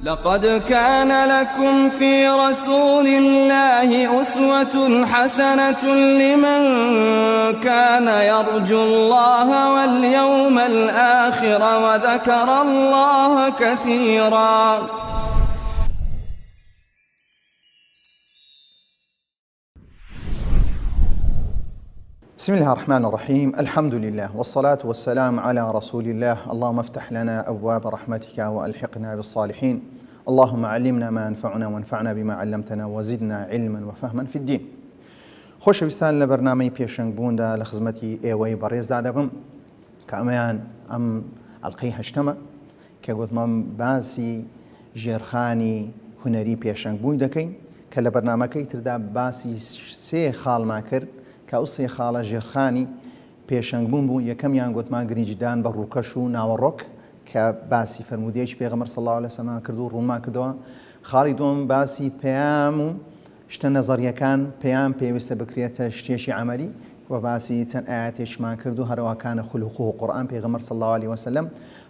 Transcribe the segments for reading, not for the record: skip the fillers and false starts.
لقد كان لكم في رسول الله أسوة حسنة لمن كان يرجو الله واليوم الآخر وذكر الله كثيرا. بسم الله الرحمن الرحيم الحمد لله والصلاة والسلام على رسول الله اللهم افتح لنا أبواب رحمتك وألحقنا بالصالحين اللهم علمنا ما ينفعنا وانفعنا بما علمتنا وزدنا علما وفهما في الدين خۆشەویستان لە بەرنامەی پێشەنگ بووندا لە خزمەتی ئێوەی بەڕێزدا دەبم کە ئەمەیان ئەم ئەڵلقەی هەشتەمە کە گوتمان باسی ژێرخانی هونەری پێشەنگ بوون دەکەین کە لە بەرنامەکەی تردا باسی سێ خاڵمان کرد کە ئەو سێ خاڵە ژێرخانی پێشەنگ بوون بوو، یەکەمیان گوتمان گرنگیدان بە ڕووکەش و ناوەڕۆک کە باسی فەرموودەیەکی پێغەمبەر صلی اللە علیه وسلم کرد و ڕوونمان کردەوە. خاڵی دووەم باسی پەیام و شتە نەزەرییەکان، پەیام پێویستە بکرێتە شتێکی عەمەلی و باسی چەند ئایەتێکمان کرد و هەرەوە کان خلقه قورئان پێغەمبەر صلی اللە علیه وسلم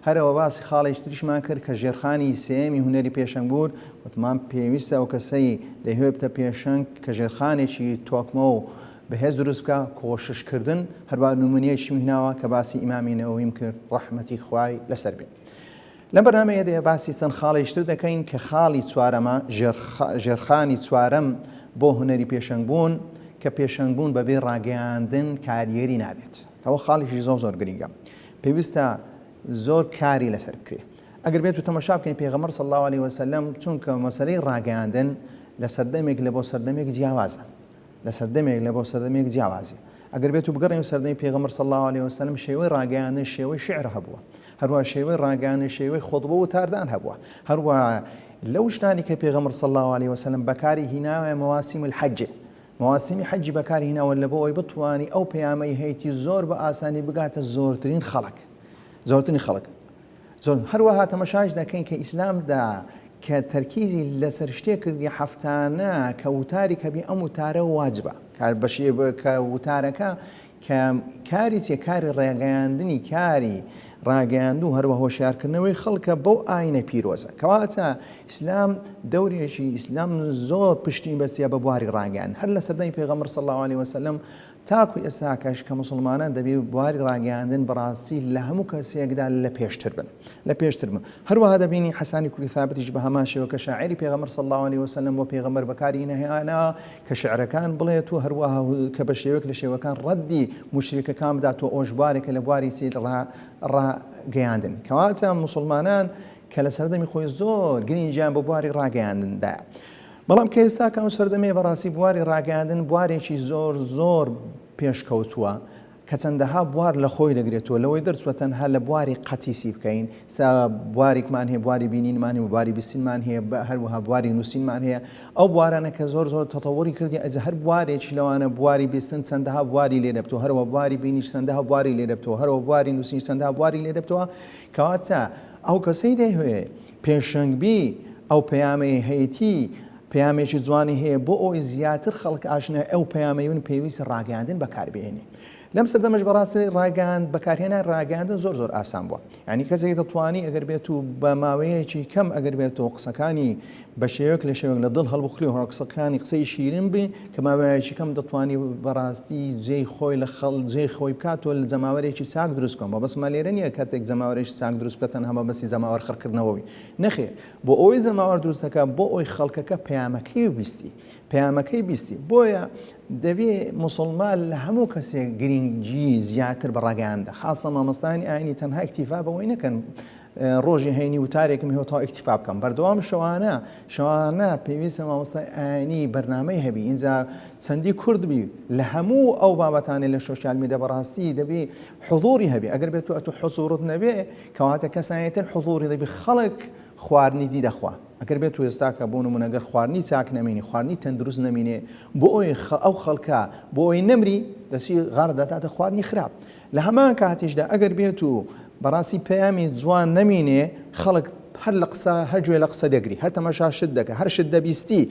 هەرەوە باسی خاڵێکی تریشمان کرد کە ژێرخانی سێیەمی هونەری پێشەنگ بوون، وتمان پێویستە ئەو کەسەی دەیهەوێت ببتە پێشەنگ کە ژێرخانێکی تۆکمە و بەهێز دروست بکا، کۆشش کردن، هەروا نمونەیەکیشم هیناوە کە باسی ئیمامی نەوەویم کرد ڕەحمەتی خوای لەسەر بێت. لەم بەرنامەیەدا باسی چەند خاڵێکی تر دەکەین کە خاڵی چوارەمە، ژێرخانی چوارەم بۆ هونەری پێشەنگ بوون، کە پێشەنگ بوون بەبێ ڕاگەیاندن کاریگەری نابێت. ئەوە خاڵێکی زۆر زۆر گرنگە. پێویستە زۆر کاری لەسەر بکرێ. ئەگەر بێت و تەمەشا بکەین پێغەمبەر صلی اللە علیه وسلم چونکە مەسەلەی ڕاگەیاندن لە سەردەمێک لە بۆ سەردەمێک جیاوازە لە سەردەمێک لە بۆ سەردەمێک جیاوازی ئەگەر بێت و بگەڕێین سەردەمی پێغەمبەر صلی اللە علیه وسلم شێوەی ڕاگەیاندن شێوەی شعر هەبووە هەروە شێوەی ڕاگەیاندن شێوەی خۆتبە و تاردان هەبووە هەروە لەو شتانی کە پێغەمبەر صلی اللە علیه وسلم بەکاری هیناوە مواسم الحج مواسمی حەجی بەکار هیناوە لەبۆ ئەوەی بتوانی ئەو پەیامەی هەیتی زۆر بە ئاسانی بگاتە زۆرترین خەڵک زۆرترین خەڵک زۆر هەروەها تەمەشاش دەکەین کە ئیسلامدا کە تەرکیزی لەسەر شتێک کردی هەفتانە کە وتاری کەبی ئەم وتارە واجبە کار بەشی کە وتارەکە کە کاری چیە کاری ڕێگەیاندنی کاری ڕاگەیاند و هەروە هۆشیارکردنەوەی خەڵکە بەو ئاینە پیرۆزە کەواتە ئیسلام دەورێکی ئیسلام زۆر پشتی بەستیە بە بواری ڕاگەیان هەر لە سەردەمی پێغەمبەر صلی الله علیه وسلم تاکو ئێستاکەش کە موسڵمانان دەبێ بواری ڕاگەیاندن بەڕاستی لە هەموو کەسێکدا لە پێشتر بن لە پێشتر بن هەروەها دەبینی حەسانی کوری ثابتیش بە هەمان شێوە کە شاعری پێغەمبەر صلی الله علیه وسلم بۆ پێغەمبەر بەکاری نەهێنا کە شعرەکان بڵێت و هەروەها کە بە شێوەیەک لە شێوەکان ڕەدی موشریکەکان بدات و ئەوەش بوارێکە لە بواری چی ڕاگەیاندن کەواتە موسڵمانان کە لە سەردەمی خۆی زۆر گرنگیان بە بواری ڕاگەیاندن دایە بەڵام کە ئێستا کە ئەو سەردەمەیە بەڕاستی بواری ڕاگەیاندن بوارێکی زۆر زۆر پێشکەوتووە کە چەندەها بوار لە خۆی دەگرێتەوە لەوەی دەرچوە تەنها لە بواری قەتیسی بکەین سا بوارێکمان هەیە بواری بینینمان هەیە بواری بیستنمان هەیە هەروەها بواری نووسینمان هەیە ئەو بوارانە کە زۆر زۆر تەتەوەری کردی ئەج هەر بوارێکی لەوانە بواری بیستن چەندەها بواری لێ دەبتەوە هەروە بواری بینیش چەندەها بواری لێ دەبتەوە هەروە بواری نووسین چەندەها بواری لێ دەبتەوە کەواتە ئەو کەسەی دەیهوێ پێشەنگ بی ئەو پەیامەی هەیتی پەیامێکی جوانی هەیە بۆ ئەوەی زیاتر خەڵک ئاشنای ئەو پەیامەی بن پێویستە ڕاگەیاندن بەکاربهێنی لەم سەردەمەش بەڕاستی ڕاگەیاند بەکارهێنان ڕاگەیاندن زۆر زۆر ئاسان بووە یعنی کەسێک دەتوانی ئەگەر بێت و بە ماوەیەکی کەم ئەگەر بێت و قسەکانی بە شێوەیەک لە شێوەک لە دڵ هەڵبخلی و قسەکانی قسەی شیرین بی کە ماوەیەکی کەم دەتوانی بەڕاستی جێی خۆی لە خەڵ جێی خۆی بکات و لە جەماوەرێکی چاک دروست بکەم مەبەستمان لێرە نییە کاتێک جەماوەرێکی چاک دروست بکە تەنها مەبەستی جەماوەر خڕکردنەوەی نەخێر بۆ ئەوەی جەماوەر دروست دەکات بۆ ئەوەی خەڵکەکە پەیامەکەی بیستی پەیامەکەی بیستی بۆیە دەبێ موسڵمان لە هەموو کەسێک گرنگی زیاتر بە ڕاگەیاندە خاصە مامۆستایانی ئاینی تەنها ئیکتیفا بەوەی نەکەن ڕۆژی هەینی وتارێکم هەیە تا ئیکتیفا بکەم بەردەوام شەوانە شەوانە پێویستە مامۆستای ئاینی بەرنامەی هەبی ئینجا چەندی کورد بی لە هەموو ئەو بابەتانەی لە social media بەڕاستی دەبی حضوری هەبی ئەگەر بێت و ئەتو حضورت نەبێ کەواتە کەسانی تر حضوری دەبی خەڵک خواردنی دی دەخوا ئەگەر بێت و ئێستاکە بۆ نمونە گەر خواردنی چاک نەمینی خواردنی تەندروست نەمینێ بۆ ئەوی ئەو خەڵکە بۆ ئەوی نەمری دەسی غار دەداتە خواردنی خراپ لە هەمان کاتیشدا ئەگەر بێت و بەڕاستی پەیامی جوان نەمینێ خەڵک هەر لە قسە هەر گوێ لە قسە دەگری هەر تەمەشا شت دەکە هەر شت دەبیستی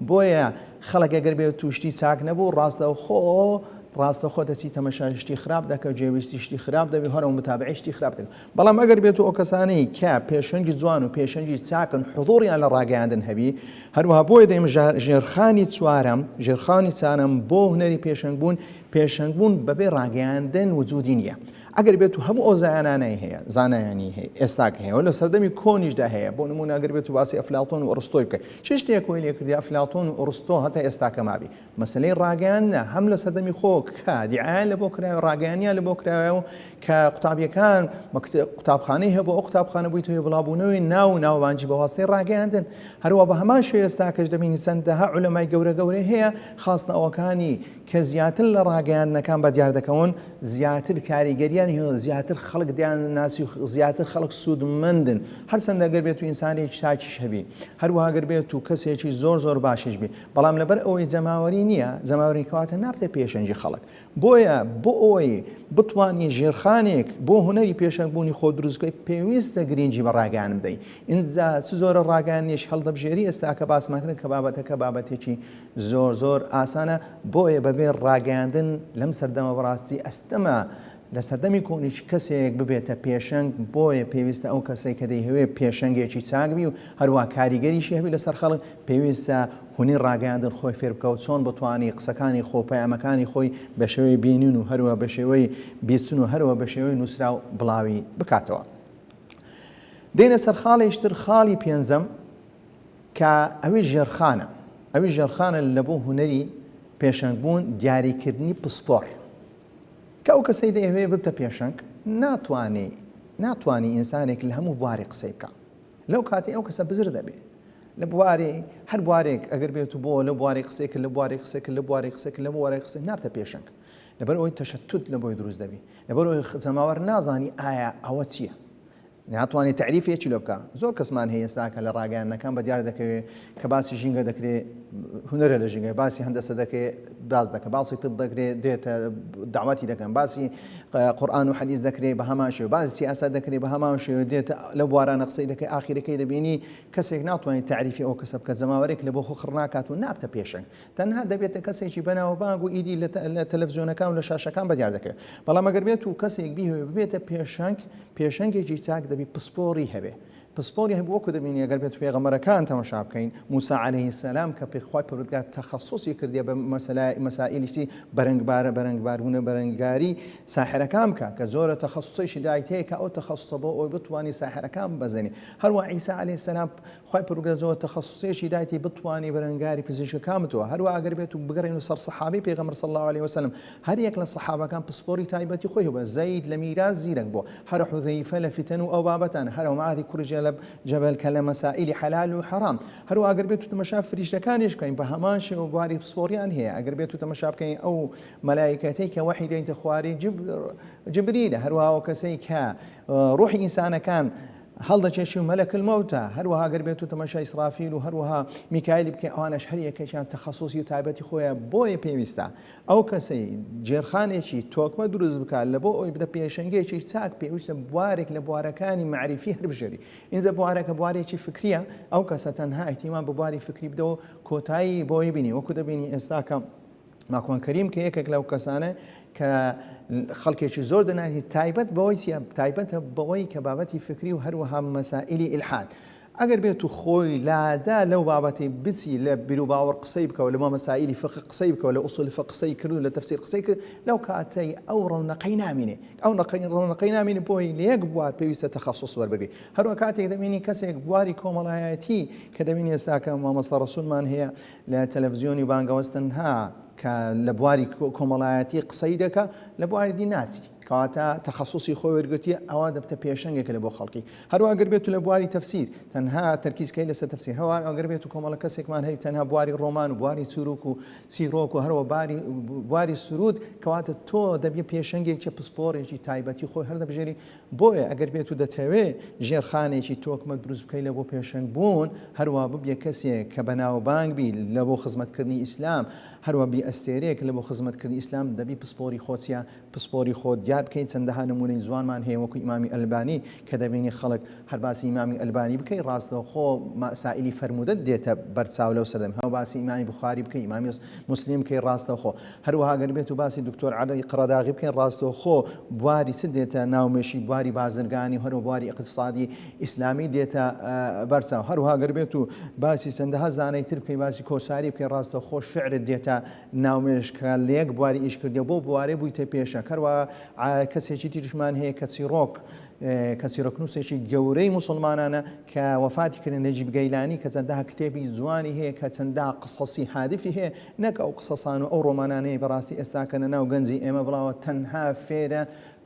بۆیە خەڵک ئەگەر بێت و شتی چاک نەبوو ڕاستەوخۆ. ڕاستەوخۆ دەچی تەمەشای شتی خراپ دەکەی و گوێبیستی شتی خراپ دەبی و هەرەوە متابعەی شتی خراپ دەکەی. بەڵام ئەگەر بێت و ئەو کەسانەی کە پێشەنگی جوان و پێشەنگی چاکن حضوریان لە ڕاگەیاندن هەبی، هەروەها بۆیە دەیم ژێرخانی چوارەم، ژێرخانی چارەم بۆ هونەری پێشەنگ بوون، پێشەنگ بوون بەبێ ڕاگەیاندن وجودی نییە. ئەگەر بێت و هەموو ئەو زانانەی هەیە، زانایانی هەیە، ئێستاکە هەیە و لە سەردەمی کۆنیشدا هەیە، بۆ نموونە ئەگەر بێت و باسی ئەفلاتۆن و ئەڕستۆی بکەی، چ شتێک وەی لێ کردی ئەفلاتۆن و ئەڕستۆ هەتا ئێستاکە مابی؟ مەسەلەی ڕاگەیاندنە هەم لە سەردەمی خۆ کە دیعایان لە بۆ کراوە ڕاگەیانیان لە بۆ کراوە و کە قوتابیەکان قوتابخانەی هەبوو ئەو قوتابخانە بوویتە هۆی بڵاوبوونەوەی ناو و ناوبانگی بە واسطەی ڕاگەیاندن هەروە بە هەمان شێوە ئێستاکەش دەبینی چەندەها عولەمای گەورە گەورە هەیە خاستە ئەوەکانی کە زیاتر لە ڕاگەیاندنەکان بە دیار دەکەون زیاتر کاریگەریان هەیە زیاتر خەڵک دەیان ناسی و زیاتر خەڵک سوودمەندن هەرچەندە گەر بێت و ئینسانێکی چاکیش هەبی هەروەها گەر بێت و کەسێکی زۆر زۆر باشیش بی بەڵام لەبەر ئەوەی جەماوەری نییە، جەماوەری کەواتە نابتە پێشەنگی خەڵک. بۆیە بۆ ئەوەی بتوانی ژێرخانێک بۆ هونەری پێشەنگبوونی خۆت دروست بکەیت، پێویستە گرینگی بە ڕاگەیاندن بدەیت. ئینجا چ جۆرە ڕاگەیاندنێک هەڵدەبژێری ئێستا کە باسمان کرد کە بابەتەکە بابەتێکی زۆر زۆر ئاسانە، بۆیە بەبێ ڕاگەیاندن لەم سەردەمە بەڕاستی ئەستەمە لە سەردەمی کۆنیش کەسێک ببێتە پێشەنگ، بۆیە پێویستە ئەو کەسەی کە دەیهەوێت پێشەنگێکی چاک بی و هەروەها کاریگەریشی هەبی لەسەر خەڵک، پێویستە هونەی ڕاگەیاندن خۆی فێر بکا و چۆن بتوانی قسەکانی خۆ و پەیامەکانی خۆی بە شێوەی بینین و هەروەها بە شێوەی بیستن و هەروەها بە شێوەی نووسراو بڵاوی بکاتەوە. دێینە سەر خاڵێکی تر، خاڵی پێنجەم کە ئەویش ژێرخانە، ئەویش ژێرخانە لە بۆ هونەری پێشەنگبوون دیاریکردنی پسپۆڕ. کە ئەو کەسەی دەیەوێ ببتە پێشەنگ ناتوانێ ناتوانی ئینسانێک لە هەموو بوارێک قسەی بکا لەو کاتی ئەو کەسە بزر دەبێ لە بوارێ هەر بوارێک ئەگەر بێت و بۆ لە بوارێک قسەی کرد لە بوارێک قسەی کرد لە بوارێک قسەی کرد لە بوارێک قسەی نابتە پێشەنگ لەبەر ئەوەی تەشەتوت لە بۆی دروست دەبی لەبەر ئەوەی جەماوەر نازانی ئایا ئەوە چییە ناتوانێ تەعریفێکی لۆ بکا. زۆر کەسمان هەیە ئێستا کە لە ڕاگەیاندنەکان بە دیار دەکەوێ کە باسی ژینگە دەکرێ هونەرە لە ژینگە باسی هەندەسە دەکرێ باس دەکە باسی طب دەکرێ دێتە داواتی دەکەن باسی قورئان و حەدیث دەکرێ بە هەمان شێوە باسی سیاسەت دەکرێ بە هەمان شێوە دێتە لەو بوارانە قسەی دەکەی ئاخیرەکەی دەبینی کەسێک ناتوانێت تەعریفی ئەو کەسە بکە جەماوەرێک لە بۆ خۆ خڕ ناکات و نابتە پێشەنگ تەنها دەبێتە کەسێکی بەناوبانگ و ئیدی لە تەلەفزیۆنەکان و لە شاشەکان بەدیار دەکەوێت. بەڵام ئەگەر بێت و کەسێک بیهەوێ ببێتە پێشەنگ، پێشەنگێکی چاک دەبی پسپۆڕی هەبێ. پسپۆڕی هەبێ وەکو دەبینی ئەگەر بێت و پێغەمبەرەکان تەمەشا بکەین، موسا عەلەیهی سەلام کە پێ خوای پەروەردگار تەخەسوسی کردیە بە مەسەلای مەسائیلی چی بەرەنگبارە بەرەنگباربوونە بەرەنگاری ساحرەکان بکا کە جۆرە تەخەسوسێکی دایتەیە کە ئەو تەخەسوسە بۆ ئەوەی بتوانی ساحرەکان ببەزێنی. هەروە عیسا عەلەیهی سەلام خوای پەروەردگار زۆر تەخەسوسێکی دایتی بتوانی بەرەنگاری پزیشکەکان بتوە هەروە ئەگەر بێت و بگەڕێین سەر سەحابەی پێغەمبەر صلی اللە علیه وسلم هەر یەک لە سەحابەکان پسپۆری تایبەتی خۆی هەبووە زەید لە میراث زیرەک بووە هەر حوذەیفە لە فیتەن و ئەو بابەتانە هەر معاذی کوڕی جەلەب جەبەل کە لە مەسائیلی حەلال و حەرام هەروە ئەگەر بێت و تەمەشا فریشتەکانیش بکەین بە هەمان شێوە بواری پسپۆریان هەیە ئەگەر بێت و تەمەشا بکەین ئەو مەلایکەتەی کە وەحی دێنتە خواری جبریلە هەروەها ئەو کەسەی کە ڕوحی ئینسانەکان هەڵدەکێشی و مەلەک المەوتە، هەروەها گەر بێتو تەماشای ئیسرافیل و هەروەها میکایلی بکەین ئەوانەش هەر یەکێکیان تەخەسوسی و تایبەتی خۆیە بۆیە پێویستە ئەو کەسەی جێرخانێکی تۆکمە دروست بکات لە بۆ ئەوی بدە پێشەنگێکی چاک پێویستە بوارێک لە بوارەکانی مەعریفی هەربژێری ئینجا بوارەکە بوارێکی فکریە ئەو کەسە تەنها ئیهتیمام بە بواری فکری بدەوە کۆتایی بۆی بینی وەکو دەبینی ئێستاکە ماکوان کەریم کە یەکێک لەو کەسانە کە خەڵکێکی زۆر دەناسی تایبەت بەوەی چیە تایبەتە بەوەی کە بابەتی فکری و هەروەها مەسائلی ئیلحاد ئەگەر بێت و خۆی لادا لەو بابەتی بچی لە بیروباوەڕ قسەی بکەوە لە مەسائلی فقه قسەی بکەوە لە ئوسول فقه قسەی کرد و لە تەفسیر قسەی کرد لەو کاتەی ئەو ڕەونەقەی نامینێ ئەو نەقەی ڕەونەقەی نامینێ بۆی لە یەک بوار پێویستە تەخەسوس وەربگری هەروە کاتێک دەبینی کەسێک بواری کۆمەڵایەتی کە دەبینی ئێستاکە مامۆستا ڕەسوولمان هەیە لە تەلەفزیۆنی بانگەوەز تەنها کە لە بواری کۆمەڵایەتی قسەی دەکا لە بواری دی ناچی کەواتە تەخەسوسی خۆی وەرگرتیە ئەوە دەبتە پێشەنگێک لە بۆ خەڵکی هەروە ئەگەر بێت لە بواری تەفسیر تەنها تەرکیزکەی لەسەر تەفسیر هەوار ئەگەر بێت و کۆمەڵە کەسێکمان هەیە تەنها بواری ڕۆمان و بواری چیرۆک و چیرۆک و هەروە باری بواری سرود کەواتە تۆ دەبێ پێشەنگێکی پسپۆڕێکی تایبەتی خۆی هەردەبژێری بۆیە ئەگەر بێت و دەتەوێ ژێرخانێکی تۆکمە دروست بکەی لە بۆ پێشەنگ بوون، هەروا ببیە کەسێک کە بەناوبانگ بی لە بۆ خزمەتکردنی ئیسلام، هەروا بی ئەستێرەیەک لە بۆ خزمەتکردنی ئیسلام، دەبی پسپۆری خۆت چیە؟ پسپۆری خۆت دیاری. دیار بکەین چەندەها نموونەی جوانمان هەیە وەکو ئیمامی ئەلبانی کە دەبینی خەڵک هەر باسی ئیمامی ئەلبانی بکەی ڕاستەوخۆ مەسائیلی فەرموودەت دێتە بەرچاو لەو سەردەم هەو باسی ئیمامی بوخاری بکەی ئیمامی موسلیم بکەی ڕاستەوخۆ هەروەها گەر بێت و باسی دکتۆر عەلی قەرەداغی بکەین ڕاستەوخۆ بواری چ دێتە ناو مێشی بواری بازرگانی و هەروە بواری ئیقتسادی ئیسلامی دێتە بەرچاو هەروەها گەر بێت و باسی چەندەها زانای تر بکەی باسی کۆساری بکەی ڕاستەوخۆ شعرت دێتە ناو مێشک کە لە یەک بواری ئیش کردیە بۆ بوارێ بوویتە پێشەک هەروە کەسێکی تریشمان هەیە کە چیڕۆک کە چیرۆکنووسێکی گەورەی موسڵمانانە کە وەفاتی کردن نەجیب گەیلانی کە چەندەها کتێبی جوانی هەیە کە چەندەها قسەسی هادفی هەیە نەک ئەو قسەسان و ئەو ڕۆمانانەی بەڕاستی ئێستا کە لە ناو گەنجی ئێمە بڵاوە تەنها فێرە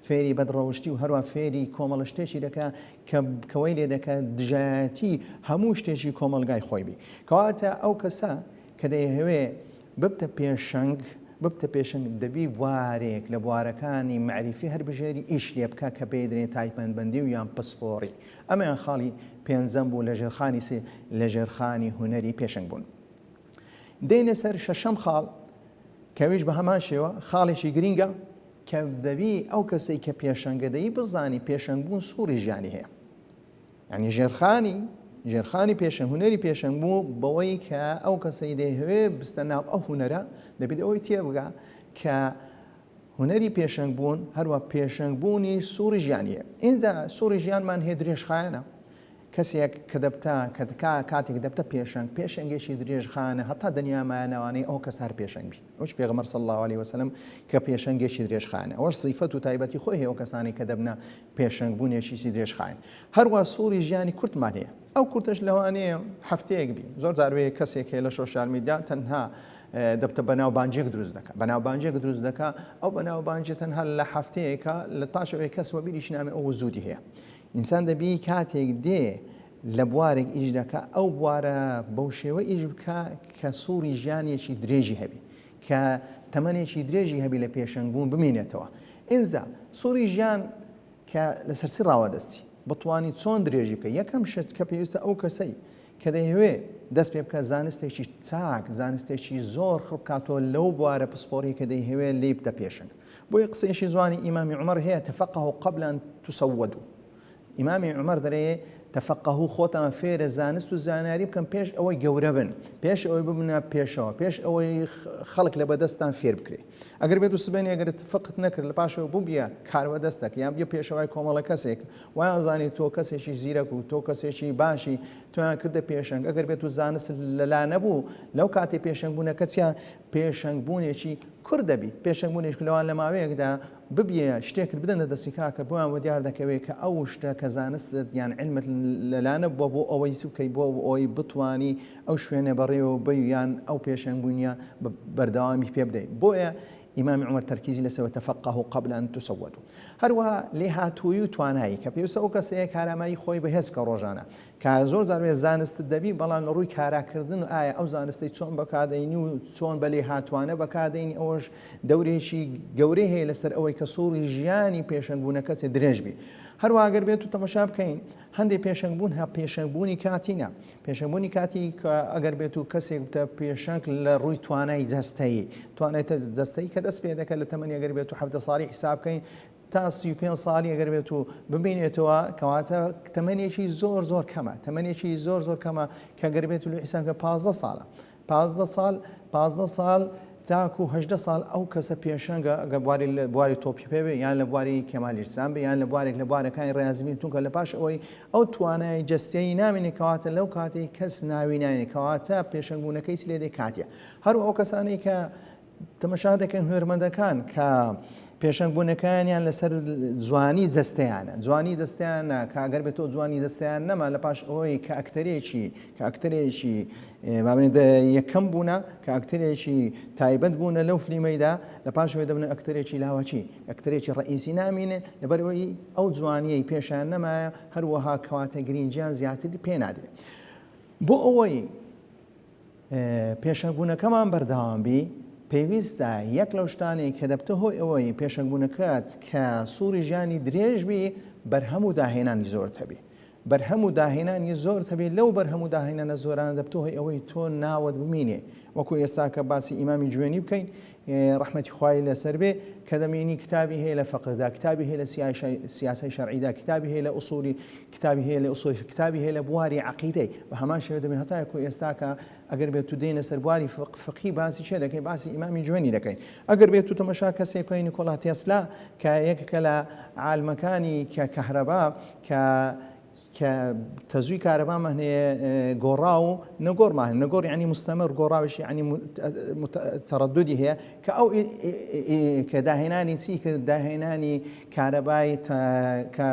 فێری بەدڕەوشتی و هەروە فێری کۆمەڵە شتێکی دەکا کە کەوەی لێ دەکا دژایەتی هەموو شتێکی کۆمەڵگای خۆی بی کەواتە ئەو کەسە کە دەیهەوێ ببتە پێشەنگ ببتە پێشەنگ دەبی بوارێک لە بوارەکانی مەعریفی هەربژێری ئیش لێ بکا کە پێی دەرێن تایبەتمەندی و یان پسپۆڕی ئەمەیان خاڵی پێنجەم بوو لە ژێرخانی سێ لە ژێرخانی هونەری پێشەنگ بوون دێینە سەر شەشەم خاڵ کە ئەویش بە هەمان شێوە خاڵێکی گرینگە کە دەبی ئەو کەسەی کە پێشەنگە دەی بزانی پێشەنگ بوون سوڕی ژیانی هەیە یانی ژێرخانی ژێرخانی پێشەنگ هونەری پێشەنگ بوو بەوەی کە ئەو کەسەی دەیهەوێ بستە ناو ئەو هونەرە دەبێت ئەوەی تێبگا کە هونەری پێشەنگ بوون هەروە پێشەنگ بوونی سوڕی ژیانیە ئینجا سوڕی ژیانمان هەیە درێژخایەنە کەسێک کە دەبتە کە دکا کاتێک دەبتە پێشەنگ پێشەنگێکی درێژخانە هەتا دنیا مایەنەوانەی ئەو کەس هەر پێشەنگ بی ئەوش پێغەمبەر صلی الله علیه وسلم کە پێشەنگێکی درێژخایەنە ئەوەش سیفەت و تایبەتی خۆی هەیە ئەو کەسانەی کە دەبنە پێشەنگ بوونێکی درێژخایەن. هەروا سوڕی ژیانی کورتمان هەیە. ئەو کورتەش لەوانەیە هەفتەیەک بی. زۆر جار وەیە کەسێک هەیە لە social media تەنها دەبتە بەناوبانگیەک دروست دەکا. بەناوبانگیەک دروست دەکا، ئەو بەناوبانگیە تەنها لە هەفتەیەکە لە پاش ئەوەی کەس وەبیریش نامێ ئەو وجودی هەیە. ئینسان دەبی کاتێک دێ لە بوارێک ئیش دەکا ئەو بوارە بەو شێوە ئیش بکا کە سوڕی ژیانێکی درێژی هەبی. کە تەمەنێکی درێژی هەبی لە پێشەنگ بوون بمینێتەوە. ئینجا سوڕی ژیان کە لەسەر چی ڕاوەدەستی بتوانی چۆن درێژی بکەی یەکەم شت کە پێویستە ئەو کەسەی کە دەیهەوێ دەست پێ بکە زانستێکی چاک زانستێکی زۆر خڕ بکاتەوە لەو بوارە پسپۆڕی کە دەیهەوێ لێی بتە پێشەنگ بۆیە قسەیەکی جوانی ئیمامی عومەر هەیە تفقهوا قبل ان تسودوا ئیمامی عومەر دەرێ تفقهوا خۆتان فێرە زانست و زانیاری بکەن پێش ئەوەی گەورە بن پێش ئەوەی ببنە پێشەوە پێش ئەوەی خەڵک لە بەدەستان فێر بکرێ ئەگەر بێت و سبەینێ ئەگەر فقت نەکرد لە پاشەوە بووبیە کاروەدەستەک یان بیە پێشەوای کۆمەڵە کەسێک وایان زانی تۆ کەسێکی زیرەک و تۆ کەسێکی باشی تۆیان کردە پێشەنگ ئەگەر بێت و زانست لەلا نەبوو لەو کاتی پێشەنگ بوونەکە چیە پێشەنگ بوونێکی کورت دەبی پێشەنگ بوونێک لەوان لە ماوەیەکدا ببیە شتێکت بدەنە دەستی کاکە بۆیان وەدیار دەکەوێت کە ئەو شتە کە زانستت یان علمت لەلا نەبووە بۆ ئەوەی چ بکەی بۆ ئەوەی بتانی ئەو شوێنە بەڕێوە بەی یان ئەو پێشەنگ بوونیە بە بەردەوامی پێ بدەی بۆیە ئیمامی عومەر تەرکیزی لەسەر تفقهوا قبل ان تسودوا هەروەها لێهاتوویی و توانایی کە پێویستە ئەو کەسەیە کارامایی خۆی بەهێز بکە ڕۆژانە کە زۆر جار وێ زانستت دەبی بەڵام لە ڕووی کاراکردن و ئایا ئەو زانستەی چۆن بەکاردەینی و چۆن بە لێهاتوانە بەکاردەینی ئەوەش دەورێکی گەورەی هەیە لەسەر ئەوەی کە سوڕی ژیانی پێشەنگبوونەکە چێ درێژ بی هەروەها گەر بێت و تەمەشا بکەین هەندێک پێشەنگبوون هە پێشەنگبوونی کاتی نا پێشەنگبوونی کاتی کە ئەگەر بێت و کەسێک بتە پێشەنگ لە ڕووی توانای جەستەیی توانای جەستەیی کە دەست پێ دەکات لە تەمەنی ئەگەر بێت و 17 ساڵی حیساب بکەین تا 35 ساڵی ئەگەر بێت و ببینێتەوە کەواتە تەمەنێکی زۆر زۆر کەمە تەمەنێکی زۆر زۆر کەمە کە گەر بێت و لە حیساب کە 15 ساڵە 15 ساڵ 15 ساڵ تاکو 18 ساڵ ئەو کەسە پێشەنگە ئەگەر بواری لە بواری تۆپی پێ بێ یان لە بواری کەمالی ئەجسام بێ یان لە بوارێک لە بوارەکانی ڕیازی بین چونکە لە پاش ئەوەی ئەو توانای جەستەیی نامێنێ کەواتە لەو کاتەی کەس ناوی ناینێ کەواتە پێشەنگبوونەکەی چ لێ دێ کاتیە هەروە ئەو کەسانەی کە تەمەشا دەکەن هونەرمەندەکان کە پێشەنگبوونەکانیان لەسەر جوانی جەستەیانە جوانی دەستیانە کە ئەگەر بێت تۆ جوانی دەستیان نەما لە پاش ئەوەی کە ئەکتەرێکی کە ئەکتەرێکی بابنی یەکەم بوونە کە ئەکتەرێکی تایبەت بوونە لەو فلیمەیدا لە پاش ئەوەی دەبنە ئەکتەرێکی لاوەکی ئەکتەرێکی ڕئیسی نامینێ لەبەرئەوەی ئەو جوانیەی پێشیان نەمایە هەروەها کەواتە گرینگیان زیاتر پێ نادرێ بۆ ئەوەی پێشەنگبوونەکەمان بەردەوام بی، پێویستە یەک لەو شتانەی کە دەبتە هۆی ئەوەی پێشەنگبوونەکەت کە سوڕی ژیانی درێژ بی، بەرهەم و داهێنانی زۆرت هەبی. بەرهەم و داهێنانی زۆرت هەبێ لەو بەرهەم و داهێنانە زۆرانە دەبتە هۆی ئەوەی تۆ ناوت بمینێ وەکو ئێستا کە باسی ئیمامی جوێنی بکەین ڕەحمەتی خوای لەسەر بێ کە دەمینی کتابی هەیە لە فقهدا کتابی هەیە لە سیاسەی شەرعیدا کتابی هەیە لە ئوسولی کتابی هەیە لە ئوسولی کتابی هەیە لە بواری عەقیدەی بە هەمان شێوە دەبێ هەتاکو ئێستا کە ئەگەر بێت و دێینە سەر بواری فقهی باسی چێ دەکەین باسی ئیمامی جوێنی دەکەین ئەگەر بێت و تەمەشا کەسێک بکەین نیکۆلا تێسلا کە یەکێکە لە عالمەکانی کە کەهرەبا کە کە تەزووی کارەبامان هەیە گۆڕاو و نەگۆڕمان هەیە نەگۆڕ یعنی مستەمر گۆڕاویش یعنی تەڕەدودی هەیە کە ئەو کە داهێنانی چی کرد داهێنانی کارەبای کە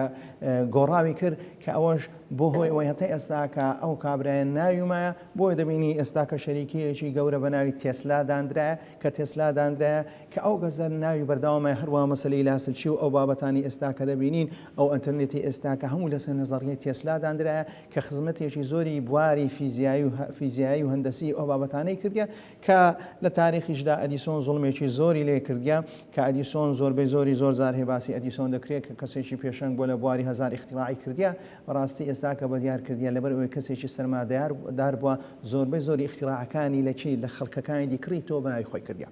گۆڕاوی کرد کە ئەوەش بۆ هۆی ئەوەی هەتا ئێستا کە ئەو کابرایە ناوی مایە بۆیە دەبینی ئێستا کە شەریکەیەکی گەورە بە ناوی تێسلا داندرایە کە تێسلا داندرایە کە ئەو کەسە ناوی بەردەوامە هەروەها مەسەلەی لاسلکی و ئەو بابەتانەی ئێستا کە دەبینین ئەو ئەنتەرنێتی ئێستا کە هەموو لەسەر نەزەڕیەی تێسلا داندرایە کە خزمەتێکی زۆری بواری فیزیایی و فیزیایی و هەندەسی ئەو بابەتانەی کردیە کە لە تاریخیشدا ئەدیسۆن زوڵمێکی زۆری لێ کردیە کە ئەدیسۆن زۆربەی زۆری زۆر جار هەیە باسی ئەدیسۆن دەکرێت کە کەسێکی پێشەنگ بووە لە بواری هەزار ئیختیراعی کردیە بەڕاستی ئێستا کە بەدیار کردیە لەبەر ئەوەی کەسێکی سەرمادەیار دار بووە زۆربەی زۆری ئیختیراعەکانی لە چی لە خەڵکەکانی دی کڕی تۆ بەناوی خۆی کردیە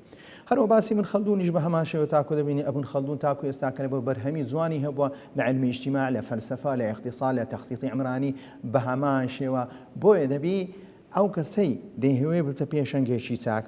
هەروە باسی بن خەلدونیش بە هەمان شێوە تاکو دەبینی ئەبن خەلدون تاکو ئێستا کە بە بەرهەمی جوانی هەبووە لە عیلمی ئیجتیماع لە فەلسەفە لە ئیقتیساد لە تەختیتی عمرانی بە هەمان شێوە بۆیە دەبی ئەو کەسەی دەیهەوێ ببتە پێشەنگێکی چاک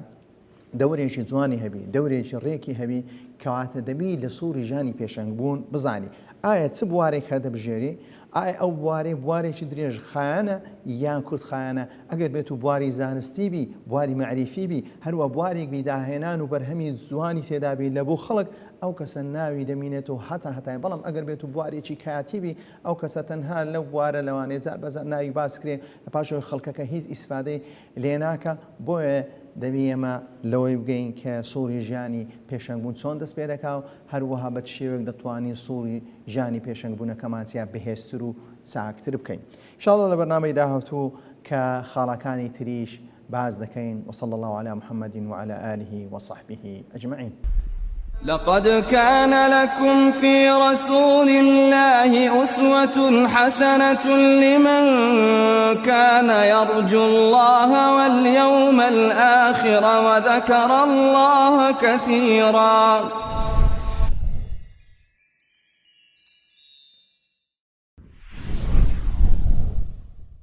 دەورێکی جوانی هەبی دەورێکی ڕێکی هەبی کەواتە دەبی لە سوڕی ژیانی پێشەنگ بوون بزانی ئایا چ بوارێک هەردەبژێری ئایا ئەو بوارەی بوارێکی درێژ خایەنە یان کورت خایەنە ئەگەر بێت و بواری زانستی بی بواری مەعریفی بی هەروە بوارێک بی داهێنان و بەرهەمی جوانی تێدا بی لە بۆ خەڵک ئەو کەسە ناوی دەمینێتەوە هەتا هەتای بەڵام ئەگەر بێت و بوارێکی کاتی بی ئەو کەسە تەنها لەو بوارە لەوانەیە جار بەجار ناوی باس کرێ لە پاشەوەی خەڵکەکە هیچ ئیسفادەی لێ ناکا بۆیە دەبی ئێمە لەوەی بگەین کە سوڕی ژیانی پێشەنگ بوون چۆن دەست پێ دەکا و هەروەها بە چ شێوەیەک دەتوانین سوڕی ژیانی پێشەنگ بوونەکەمان چیا بەهێزتر و چاکتر بکەین ان شاء اللە لە بەرنامەی داهاتوو کە خاڵەکانی تریش باس دەکەین وصلی اللە علی محمد وعلی آله وصحبه اجمعین. لقد كان لكم في رسول الله أسوة حسنة لمن كان يرجو الله واليوم الآخر وذكر الله كثيرا.